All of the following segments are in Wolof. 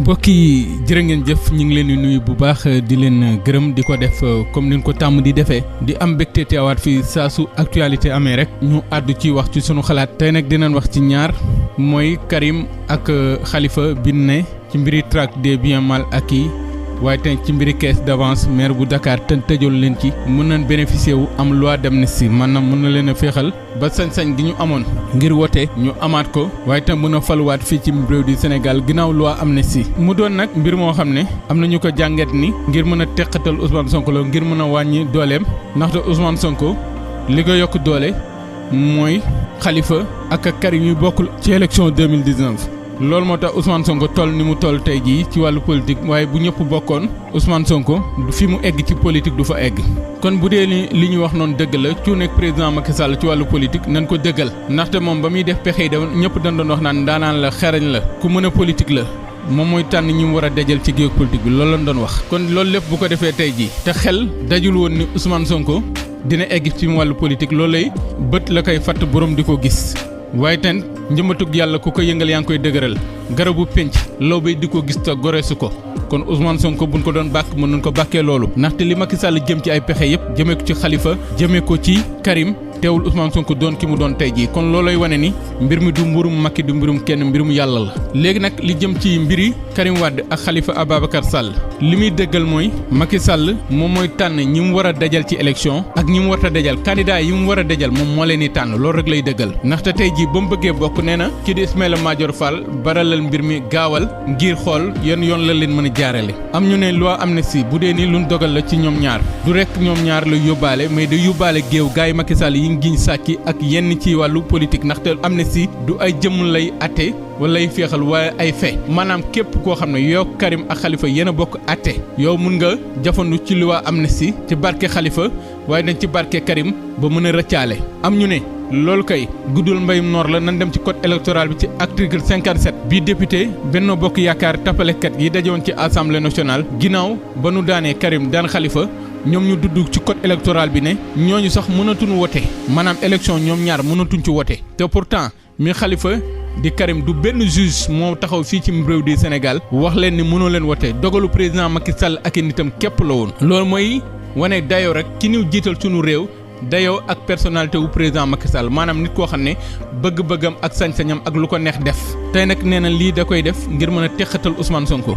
mbokk yi jërë ngeen jëf ñu ngi leen di nuyu bu baax di leen gërëm di ko def comme ni ñu ko tàmm di defee di am mbégte teewaat fii saa su actualité amee rek ñu àddu ci wax ci sunu xalaat tey nag dinañ wax ci ñaar mooy Karim ak Khalifa bi ne ci mbiri traque des biens mal acquis waaye tey ci mbiri caisse d'avance maire bu Dakar te tëjoon leen ci mën nañ bénéficier wu am loi d'amnistie maanaam mën na leen a féexal ba sañ-sañ gi ñu amoon ngir wote ñu amaat ko waaye tam mën a faluwaat fii ci réew di Sénégal ginnaaw loi amnistie mu doon nag mbir moo xam ne am na ñu ko jàngat ni ngir mën a teqatal Ousmane Sonko la ngir mën a wàññi dooleem ndaxte Ousmane Sonko li ko yokk doole mooy Khalifa ak Karim yu bokkul ci élection 2019. loolu moo tax Ousmane Sonko toll ni mu toll tey jii ci wàllu politique waaye bu ñëpp bokkoon Ousmane Sonko fi mu egg ci politique du fa egg kon bu dee li ñu wax noonu dëgg la cu nekk président Macky Sall ci wàllu politique nañ ko dëggal ndaxte moom ba muy def pexe yi da ñëpp dañ doon wax naan daanaan la xarañ la ku mën a politique la moom mooy tànn ñi mu war a dajal ci géew politique bi loolu lañ doon wax. kon loolu lépp bu ko defee tey jii te xel dajul woon ni Ousmane Sonko dina egg ci wàllu politique loolu lay bët la koy fatt borom di ko gis. waaye ten njëmbatug yàlla ku ko yëngal yaa ngi koy dëgëral garabu pénc law bay di ko gis te goreesu ko kon Ousmane Sonko buñ ko doon bàkk mën nañ ko bàkkee loolu ndaxte li Macky Sall jëm ci ay pexe yëpp jëmee ko ci Khalifa jëmee ko ci Karim teewul Ousmane Sonko doon ki mu doon tey jii kon loolay wane ni mbir mi du mbirum Macky du mbirum kenn mbirum yàlla la. léegi nag li jëm ci mbiri Karim Wade ak Khalifa Ababacar Sall li muy dëggal mooy Macky Sall moom mooy tànn ñi mu war a dajal ci élection ak ñi mu war a dajal candidat yi mu war a dajal moom moo leen di tànn loolu rek lay dëggal ndaxte tey jii ba mu bëggee bokk nee na kii di Ismaïla Madior Fall baralal mbir mi gaawal ngir xool yan yoon la leen mën a jaarale am ñu ne loi amnistie bu dee ni luñ dogal la ci ñoom ñaar du rek ñoom ñaar la yóbbaale mais da yóbbaale géew gaay Macky Sall yi ngi giñ sàcc ak yenn ci wàllu politique ndaxte amnistie du ay jëmm lay atte wala lay féexal waaye ay fe maanaam képp koo xam ne yow Karim ak Khalifa yéen a bokk atte yow mun nga jafandu ci loi amnistie ci barke Khalifa waaye dañ ci barke Karim ba mën a rëccaale am ñu ne loolu kay guddul mbayum noor la nan dem ci code électoral bi ci article 57 bii député Benno Bokk Yaakaar tappalekat yi dajewoon ci assemblée nationale ginnaaw ba nu daanee Karim daan Khalifa ñoom ñu dudd ci code électoral bi ne ñooñu sax mënatuñu wote maanaam élection ñoom ñaar mënatuñ ci wote te pourtant mi Khalifa di Karim du benn juge moo taxaw fii ci réew di Sénégal wax leen ni mënoo leen wote dogalu président Macky Sall ak i nitam képp la woon loolu mooy wane dayoo rek ki ñu jiital sunu réew dayoo ak personnalité wu président Macky Sall maanaam nit koo xam ne bëgg-bëggam ak sañ-sañam ak lu ko neex def tey nag nee na lii da koy def ngir mën a teqatal Ousmane Sonko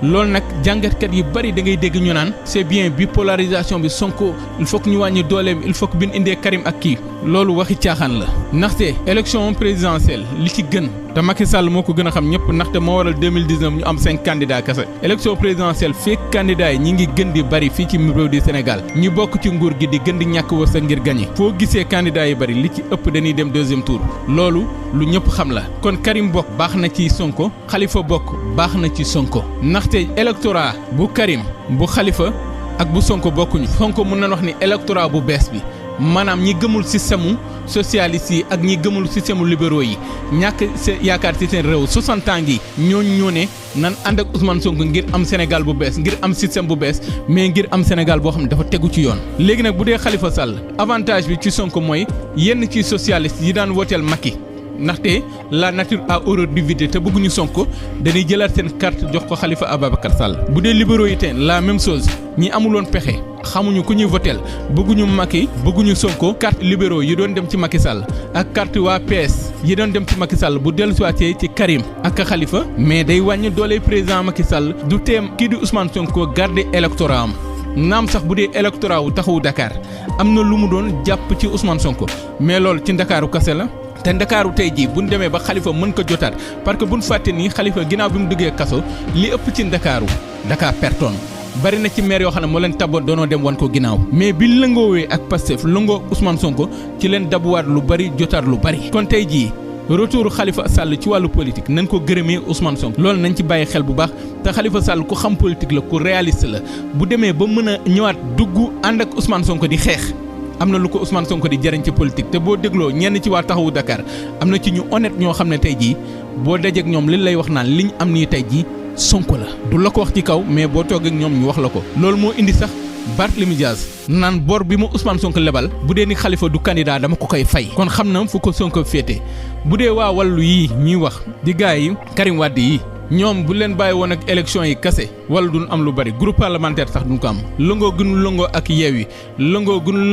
loolu nag jàngatkat yi bari da ngay dégg ñu naan c'est bien bipolarisation bi Sonko il faut que ñu wàññi dooleem il faut que bi ñu indee Karim ak kii loolu waxi caaxaan la ndaxte élection présidentielle li ci gën te Macky Sall moo ko gën a xam ñëpp ndaxte moo waral 2019 ñu am 5 candidats kese élection présidentielle fekk candidats yi ñi ngi gën di bari fii ci réew di Sénégal ñi bokk ci nguur gi di gën di ñàkk wërsëg ngir gagné foo gisee candidats yi bari li ci ëpp dañuy dem deuxième tour loolu lu ñëpp xam la kon Karim bokk baax na ci Sonko Khalifa bokk baax na ci Sonko ndaxte électorat bu Karim bu Khalifa ak bu Sonko bokkuñu Sonko mën nañ wax ni électorat bu bees bi maanaam ñi gëmul système socialiste yi ak ñi gëmul système libéraux yi ñàkk yaakaar ci seen réew 60 ans gi ñooñu ñoo ne nan ànd ak Ousmane Sonko ngir am Sénégal bu bees ngir am système bu bees mais ngir am Sénégal boo xam ne dafa tegu ci yoon. léegi nag bu dee Khalifa Sall avantage bi ci Sonko mooy yenn ci socialiste yi daan wooteel Macky ndaxte la nature a horreur du vide te bëgguñu Sonko dañuy jëlaat seen carte jox ko Khalifa Ababacar Sall bu dee libéraux yi teen la même chose ñi amuloon pexe xamuñu ku ñuy voteel bëgguñu Macky bëgguñu Sonko carte libéraux yi doon dem ci Macky Sall ak carte waa PS yi doon dem ci Macky Sall bu dellusiwaatee ci Karim ak Khalifa mais day wàññi doole président Macky Sall du teem kii di Ousmane Sonko garder électorat am naam sax bu dee électorat wu taxawu Dakar am na lu mu doon jàpp ci Ousmane Sonko mais loolu ci Ndakaaru kase la. te Ndakaaru tey jii bu ñu demee ba Khalifa mën ko jotaat parce que bu ñu fàtte ni Khalifa ginnaaw bi mu duggee kaso li ëpp ci Ndakaaru Dakar pertoon bari na ci maire yoo xam ne moo leen taboon doonoo dem wan ko ginnaaw mais bi lëngoowee ak Pastef lëngoo Ousmane Sonko ci leen dabuwaat lu bari jotaat lu bari. kon tey jii retour Khalifa Sall ci wàllu politique nañ ko gërëmee Ousmane Sonko loolu nañ ci bàyyi xel bu baax te Khalifa Sall ku xam politique la ku réaliste la bu demee ba mën a ñëwaat dugg ànd ak Ousmane Sonko di xeex. am na lu ko Ousmane Sonko di jëriñ ci politique te boo dégloo ñenn ci waa taxawu Dakar am na ci ñu honnête ñoo xam ne tey jii boo dajeek ñoom li lay wax naan liñ am nii tey jii Sonko la du la ko wax ci kaw mais boo toogee ak ñoom ñu wax la ko loolu moo indi sax Barthélémy Dias naan bor bi ma Ousmane Sonko lebal bu dee ni Khalifa du candidat dama ko koy fay kon xam na fu ko Sonko féete bu dee waa wàllu yii ñuy wax di gars yi Karim Wade yi ñoom bu leen bàyyi woon ak élection yi kase wala duñ am lu bari groupe parlementaire sax duñ ko am lëngoo gënu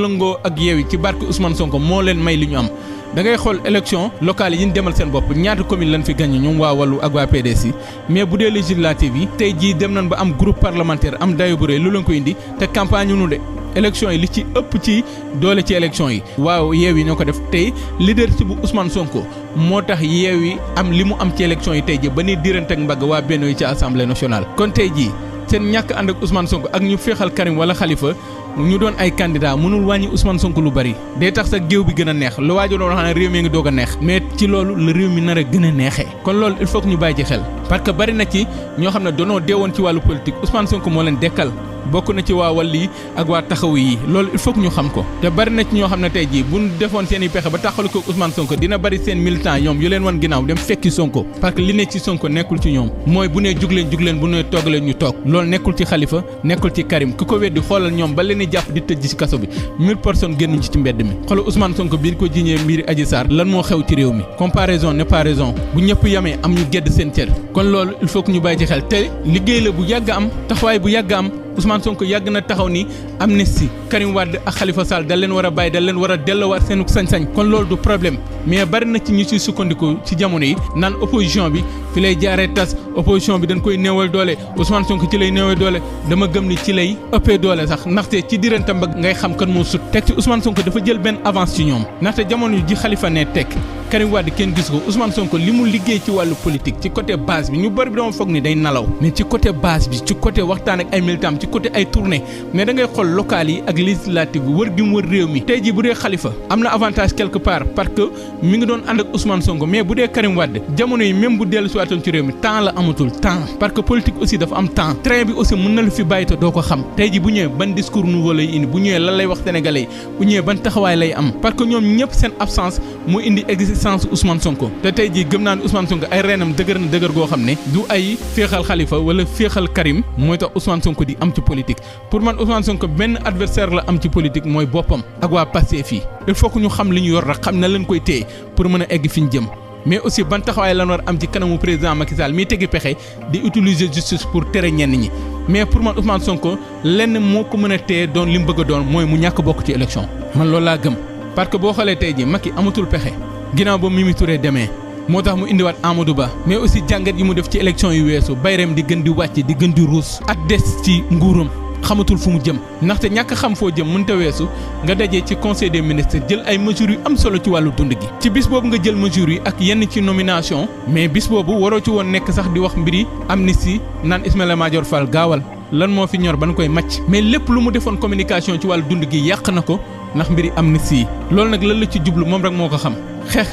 lëngoo ak Yewwi ci barke Ousmane Sonko moo leen may li ñu am da ngay xool élection locale yi ñu demal seen bopp ñaata commune lañ fi gagné ñoom waa Wallu ak waa PDS yi mais bu dee législative yi tey jii dem nañ ba am groupe parlementaire am dayo bu rëy lu leen ko indi te campagne ñu de élection yi li ci ëpp ci doole ci élection yi waaw Yewwi ñoo ko def tey leadership bu Ousmane Sonko moo tax Yewwi am li mu am ci élection yi tey jii ba ni dirante ak mbagg waa Benno yi ci assemblée nationale kon tey jii seen ñàkk ànd ak Ousmane Sonko ak ñu féexal Karim wala Khalifa ñu doon ay candidat mënul wàññi Ousmane Sonko lu bari day tax sa géew bi gën a neex lu waajo doon wax ne réew mi ngi doog a neex mais ci loolu la réew mi nar a gën a neexee kon loolu il faut que ñu bàyyi ci xel parce que bari na ci ñoo xam ne danoo deewoon ci wàllu politique Ousmane Sonko moo leen dekkal bokk na ci waa Wallu yi ak waa Taxawu yi loolu il faut que ñu xam ko te bari na ci ñoo xam ne tey jii buñ defoon seen i pexe ba taxalu ko Ousmane Sonko dina bari seen militant ñoom yu leen wan ginnaaw dem fekki Sonko parce que li ne ci Sonko nekkul ci ñoom mooy bu nee jug leen bu nee toog leen ñu toog loolu nekkul ci Khalifa nekkul ci Karim ku ko weddi xoolal ñoom ba leen di jàpp di tëj ci kaso bi 1000 personnes génnuñ ci mbedd mi xoolal Ousmane Sonko bi ko jiñee mbiri Adji Sarr lan moo xew ci réew mi comparaison n'est pas raison bu ñëpp yamee am ñu gedd seen cër kon loolu il faut que ñu bàyyi ci xel te liggéey la bu yàgg am taxawaay bu yàgg am Ousmane Sonko yàgg na taxaw ni amnistie Karim Wade ak Khalifa Sall dal leen war a bàyyi dal leen war a delloowaat seen sañ-sañ kon loolu du problème mais bari na ci ñu ciy sukkandiku ci jamono yi naan opposition bi fi lay jaaree tas opposition bi dañ koy néewal doole Ousmane Sonko ci lay néewal doole dama gëm ni ci lay ëppee doole sax ndaxte ci dirantam ba ngay xam kan moo sut teg ci Ousmane Sonko dafa jël benn avance ci ñoom ndaxte jamono ji Khalifa ne teg Karim Wade kenn gis ko Ousmane Sonko li mu liggéey ci wàllu politique ci côté base bi ñu bëri bi dama foog ni day nalaw mais ci côté base bi ci côté waxtaan ak ay militants ci côté ay tournée mais da ngay xool local yi ak législative bi wër gi mu wër réew mi tey jii bu dee Khalifa am na avantage quelque part parce que mi ngi doon ànd ak Ousmane Sonko mais bu dee Karim Wade jamono yi même bu dellu si waatoon ci réew mi temps la amatul temps parce que politique aussi dafa am temps train bi aussi mën na la fi bàyyi te doo ko xam tey jii bu ñëwee ban discours nouveau lay indi bu ñëwee lan lay wax sénégalais yi bu ñëwee ban taxawaay lay am parce que ñoom ñëpp seen absence mu indi existence Ousmane Sonko te tey jii gëm naa ne Ousmane Sonko ay reenam dëgër na dëgër goo xam ne du ay féexal Khalifa wala féexal Karim mooy tax Ousmane Sonko di am ci politique pour man Ousmane Sonko benn adversaire la am ci politique mooy boppam ak waa Pastef fii il faut que ñu xam li ñu yor rek xam na leen koy téye pour mën a egg fi ñu jëm mais aussi ban taxawaay lan war am ci kanamu président Macky Sall miy tegi pexe di utiliser justice pour tere ñenn ñi mais pour man Ousmane Sonko lenn moo ko mën a téye doon li mu bëgg a doon mooy mu ñàkk bokk ci élection man loolu laa gëm parce que boo xoolee tey ji Macky amatul pexe ginnaaw ba Mimi Touré demee moo tax mu indiwaat Amadou Ba mais aussi jàngat yi mu def ci élection yu weesu bayreem di gën di wàcc di gën di ruus at des ci nguuram xamatul fu mu jëm ndaxte ñàkk xam foo jëm mënta weesu nga dajee ci conseil des ministres jël ay mesures yu am solo ci wàllu dund gi ci bis boobu nga jël mesures yi ak yenn ci nomination mais bis boobu waroo ci woon nekk sax di wax mbiri amnistie naan Ismaïla Madior Fall gaawal lan moo fi ñor ba nu koy màcc mais lépp lu mu defoon communication ci wàllu dund gi yàq na ko ndax mbiri amnistie yi loolu nag lan la ci jublu moom rek moo ko xam xeex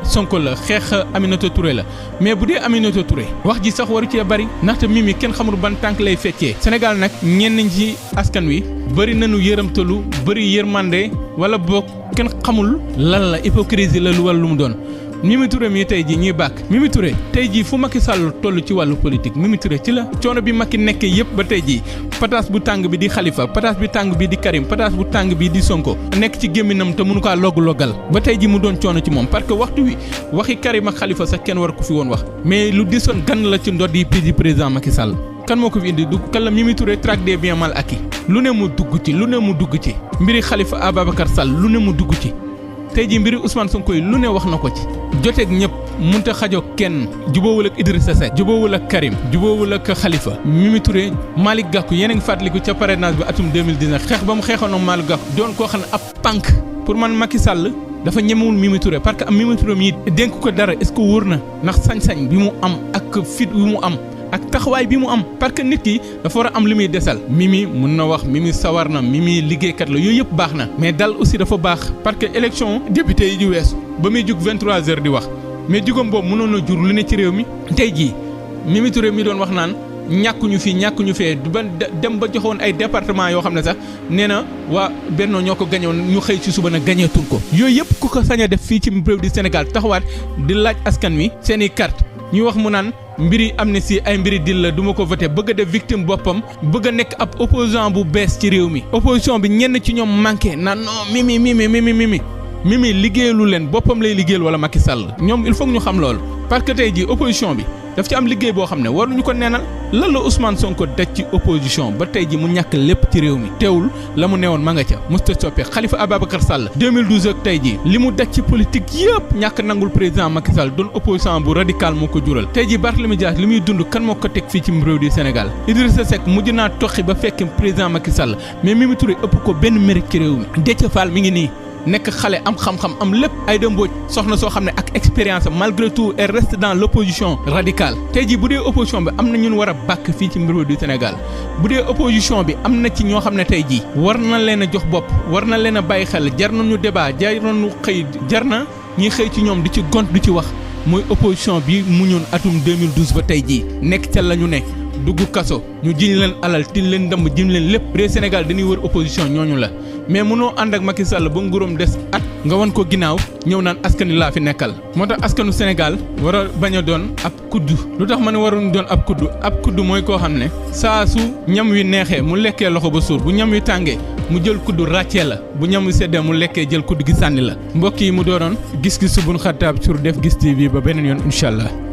Sonko la xeex Aminata Touré la mais bu dee Aminata Touré wax ji sax waru cee bari ndaxte Mimi kenn xamul ban tànk lay feccee Sénégal nag ñenn ci askan wi bëri nañu yërëmtalu bëri yërmande wala boog kenn xamul lan la hypocrisie la lu wala lu mu doon Mimi Touré mii tey jii ñuy bàkk Mimi Touré tey jii fu Macky Sall toll ci wàllu politique Mimi Touré ci la coono bi Macky nekkee yëpp ba tey jii pataas bu tàng bi di Khalifa pataas bi tàng bi di Karim pataas bu tàng bi di Sonko nekk ci gémminam te mënu kaa loggal ba tey jii mu doon coono ci moom parce que waxtu wi waxi Karim ak Khalifa sax kenn war ko fi woon wax mais lu disoon gan la ci ndodd yi di président Macky Sall kan moo ko fi indi du kan la Mimi Touré traque des biens mal acquis lu ne mu dugg ci mbiri Khalifa Ababacar Sall lu ne mu dugg ci tey jii mbiri Ousmane Sonko yi lu ne wax na ko ci joteeg ñëpp munta xajoo kenn jubóowul ak Idrissa Seck jubóowul ak Karim jubóowul ak Khalifa Mimi Touré Malick Gakou yéen a ngi fàttaliku ca parrainage bi atum 2019 xeex ba mu xeexoon ak Malick Gakou doon koo xam ne ab pànk pour man Macky Sall dafa ñemewul Mimi Touré parce que am Mimi Touré mii dénk ko dara est-ce que wóor na ndax sañ-sañ bi mu am ak fit bi mu am ak taxawaay bi mu am parce que nit ki dafa war a am li muy desal Mimi mun na wax Mimi sawar na Mimi liggéeykat la yooyu yëpp baax na mais dal aussi dafa baax parce que élection député yi di weesu ba muy jug 23h di wax mais jugam boobu mënoon na jur lu ne ci réew mi tey jii Mimi Touré mi doon wax naan ñàkkuñu fee ba dem ba joxoon ay département yoo xam ne sax nee na waa Benno ñoo ko gañoon ñu xëy ci suba na gañeetul ko yooyu yëpp ku ko sañ a def fii ci réew di Sénégal taxawaat di laaj askan wi seen i carte ñuy wax mu naan mbiri amnistie ay mbiri dil la duma ko voté bëgg a def victime boppam bëgg a nekk ab opposant bu bees ci réew mi opposition bi ñenn ci ñoom manqué naan non Mimi liggéeyalu leen boppam lay liggéeyal wala Macky Sall ñoom il faut ñu xam loolu parce que tey jii opposition bi daf ci am liggéey boo xam ne waruñu ko neenal lan la Ousmane Sonko daj ci opposition ba tey ji mu ñàkk lépp ci réew mi teewul la mu newoon ma nga ca musta soppe Khalifa Ababacar Sall 2012 ak tey ji li mu daj ci politique yëpp ñàkk nangul président Macky Sall doon opposant bu radical moo ko jural tey ji Barthélémy Dias li muy dund kan moo ko teg fii ci réew du Sénégal Idrissa Seck mujj naa toxi ba fekk président Macky Sall mais Mimi Touré ëpp ko benn mérite ci réew mi Déthié Fall mi ngi nii nekk xale am xam-xam am lépp Aïda Mbodj soxna soo xam ne ak expérience malgré tout elle reste dans l'opposition radicale tey jii bu dee opposition bi am na ñun war a bàkk fii ci réew du Sénégal bu dee opposition bi am na ci ñoo xam ne tey jii war na leen a jox bopp war na leen a bàyyi xel jar nañu débat jar nañu xëy jar na ñuy xëy ci ñoom di ci gont di ci wax mooy opposition bi mu ñoon atum 2012 ba tey jii nekk ca la ñu ne dugg kaso ñu jiñ leen alal tin leen ndëmb jiñ leen lépp réew Sénégal dañuy wër opposition ñooñu la mais mënoo ànd ak Macky Sall ba nguuram des at nga wan ko ginnaaw ñëw naan askani laa fi nekkal moo tax askanu Sénégal war a bañ a doon ab kudd lu tax ma ne waruñ doon ab kudd mooy koo xam ne saa su ñam wi neexee mu lekkee loxo ba suur bu ñam wi tàngee mu jël kudd ràccee la bu ñam wi seddee mu lekkee jël kudd gi sànni la mbokk yi mu doonoon gis-gisu Bun Xattaab sur Def Gis TV ba beneen yoon incha allah